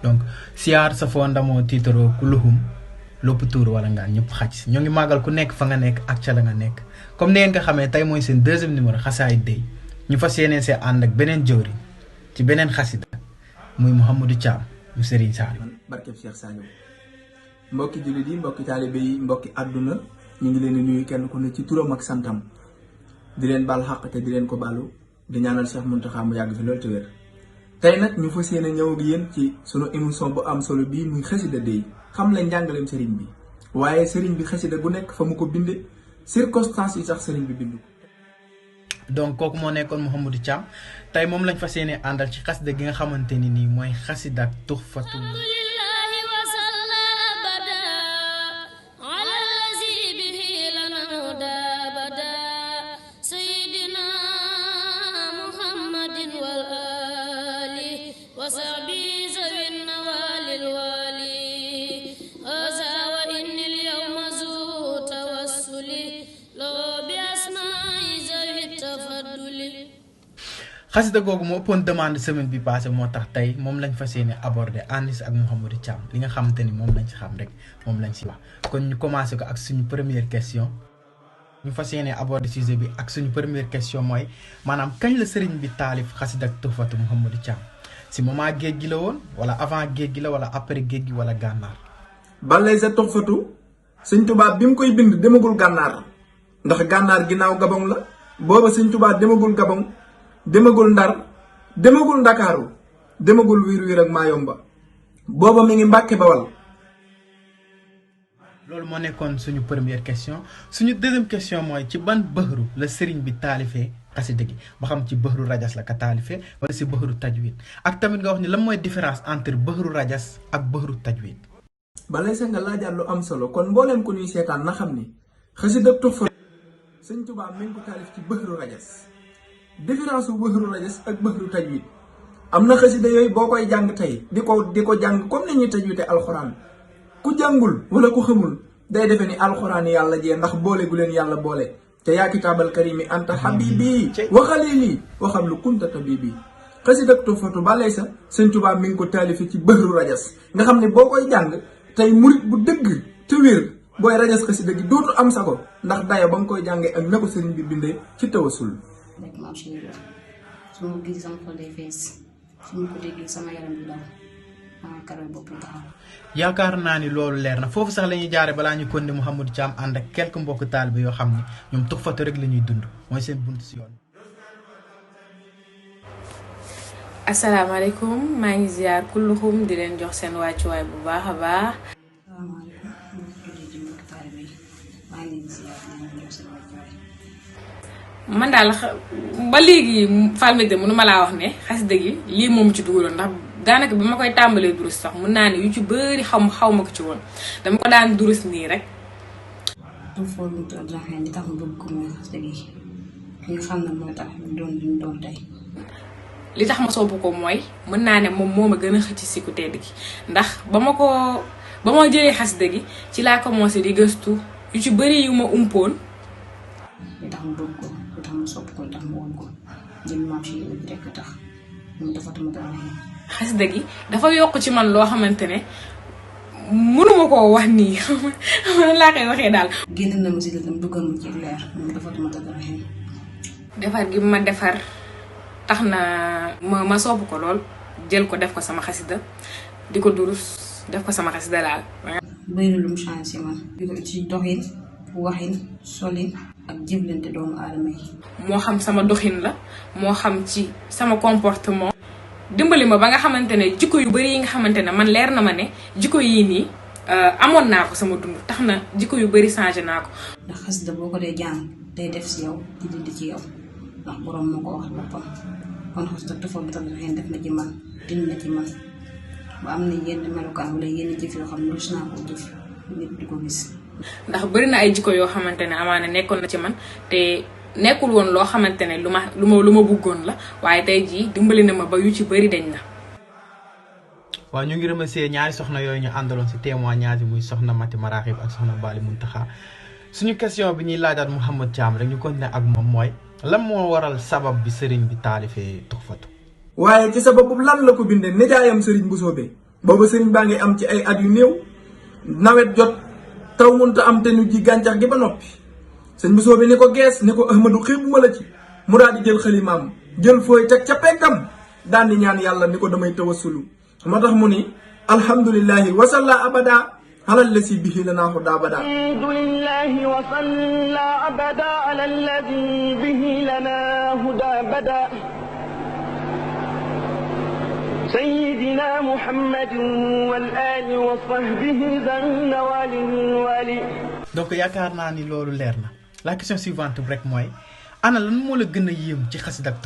donc siyaar sa foo ndamoo tiitaroo ku luxum lopp tuur wala ngaan ñëpp xaj si ñoo ngi màggal ku nekk fa nga nekk ak ca la nga nekk comme ni ngeen nga xamee tey mooy seen deuxième numéro xasaayid day ñu fas yéeneen see ànd ak beneen jëwriñ ci beneen xasida muy Mouhamadou Thiam mu Serigne Saliou barkeb Cheikh Saliou mbokki jullit yi mbokki taalibe yi mbokki àdduna ñu ngi leen di nuyu kenn ku ne ci turam ak santam di leen baal xàq te di leen ko baalu di ñaanal Cheikh Mountakha mu yàgg fi loolu te wér tey nag ñu fas yéene ñëw ak yéen ci sunu émission bu am solo bii muy xasida day xam la njàngaleem sëriñ bi waaye sëriñ bi xasida gu nekk fa mu ko binde circonstances yi sax sëriñ bi bind ko. donc kooku moo nekkoon Mouhamadou Thiam tey moom lañ fas yéene àndal ci xasida gi nga xamante ni nii mooy xasida Tuhfatul xasida googu moo ëppoon demande semaine bi passé moo tax tey moom lañ fas yéene aborder ànd si ak Mouhamadou Thiam li nga xamante ni moom lañ si xam rek moom lañ si wax kon ñu commencé ko ak suñu première question ñu fas yéene aborder sujet bi ak suñu première question mooy maanaam kañ la sëriñ bi taalif xasida ak Tuhfatu Mouhamadou Thiam si moment géej gi la woon wala avant géej gi la wala après géej gi wala gànnaar. balay sa Tuhfatu sëñ Tuubaa bi mu koy bind demagul gànnaar ndax gànnaar ginnaaw Gabon la booba sëñ Tuubaa demagul Gabon. demagul Ndar demagul Ndakaaru demagul wiir ak Maayomba booba mi ngi Mbàkke Bawal. loolu moo nekkoon suñu première question suñu deuxième question mooy ci ban bëxru la sëriñ bi taalifee xasida gi ba xam ci bëxru rajas la ka taalifee wala si bëxru tajwid ak tamit nga wax ni lan mooy différence entre bëxru rajas ak bëxru tajwid. balay sa nga laajaat lu am solo kon mbooleem ko ñuy seetaan na xam ni xasida Tuhfatu sëñ Tuubaa mi ngi ko taalif ci bëxru rajas. différence bu bëxru rajas ak bëxru tajwid am na xasida yooyu boo koy jàng tey di ko jàng comme ni ñuy tajwide alxuraan ku jàngul wala ku xamul day defe ni alxuraan yàlla jee ndax boole gu leen yàlla boole te yaa kitaabal karimi anta habibi wa xalili wa xablu kunta tabibi xasida Tuhfatu balay sa sëñ Tuubaa mi ngi ko taalifi ci bëxru rajas nga xam ne boo koy jàng tey murit bu dëgg te wér booy rajas xasida gi dootu am sago ndax dayo ba nga koy jàngee ak na ko sëriñ bi bindee ci tawasul. rek ma am si biir su ma gis sama xol day fees su ma ko déggee sama yaram bi daw sama karoy bopp taxaw. yaakaar naa ni loolu leer na foofu sax la ñuy jaare balaa ñu kon ne Mouhamadou Thiam ànd ak quelques mbokk taalibe yoo xam ne ñoom Tuhfatu rek la ñuy dund mooy seen bunt si yoon. asalaamaaleykum maa ngi ziar kulluxum di leen jox seen wàccuwaay bu baax a baax. asalaamaaleykum mbokki jullit yi mbokki taalibe yi maa ngi leen di ziar di leen jox seen wàccuwaay. man daal ba léegi Falmé de mënu ma laa wax ne xasida gi lii moom ci dugaloon ndax daanaka bi ma koy tàmbalee durus sax mun naa ne yu ci bëri xaw ma ko ci woon dama ko daan durus nii rek. Tuhfatu li tax mu bëgg ko mooy xasida gi ki nga xam ne moo tax ñu doon li ñu doon tey. li tax ma sopp ko mooy mën naa ne moom moo ma gën a xëcc si ku tedd gi ndax ba ma jëlee xasida gi ci laa commencé di gëstu yu ci bëri yu ma umpoon. li tax mu bëgg ko li tax mu sopp ko li tax mu woon ko jëm maam si yéen rek tax mu Tuhfatu xasida gi dafa yokk ci man loo xamante ne mënuma koo wax nii laa koy waxee daal. génn na ma si lëndëm duggal ma ci leer moom Tuhfatu defar gi ma defar tax na ma sopp ko lool jël ko def ko sama xasida di ko durus def ko sama xasida daal. bëri lu mu changé si man di ko ci doxin waxin solin ak jëflante doomu aadama yi. moo xam sama doxin la moo xam ci sama comportement. dimbali ma ba nga xamante ne jikko yu bari yi nga xamante ne man leer na ma ne jikko yii nii amoon naa ko sama dund tax na jikko yu bari changé naa ko. ndax xasida boo ko dee jàng day def si yow di dindi ci yow ndax borom moo ko wax boppam kon xasida Tuhfatu def na ci man dindi na ci man ba am na yenn melukaan wala yenn jëf yoo xam ne rus naa ko jëf nit di ko gis. ndax bari na ay jikko yoo xamante ne amaana nekkoon na ci man te nekkul woon loo xamante ne lu ma bëggoon la waaye tey jii dimbali na ma ba yu ci bari dañ na. waaw ñu ngi remercier ñaari soxna yooyu ñu àndaloon si témoignage muy soxna Mati Maraxib ak soxna Bali Muntaxa suñu question bi ñuy laajaat Mouhamed Thiam rek ñu continuer ak moom mooy lan moo waral sabab bi sëriñ bi taalifee Tuxfatu. waaye ci sababu lan la ko bindee nijaayam sëriñ Bousso bi booba sëriñ baa ngi am ci ay at yu néew nawet jot taw munta am te ñu ji gàncax gi ba noppi sëriñ Bousso bi ni ko gees ni ko Ahmadu xeebuma la ci mu daal di jël xalimaam jël fooy teg ca peggam daan di ñaan yàlla ni ko damay tawassulu moo tax mu ni alhamdulillahi wasalla abada ala allasi bihi lana huda abada alhamdulillahi wasalla abada ala alladi bihi lana huda abada sayyidina muhammadin wal ali wa sahbihi zanna wali. donc yaakaar naa ni loolu leer na la question suivante rek mooy ana lan moo la gën a yéem ci xasida ak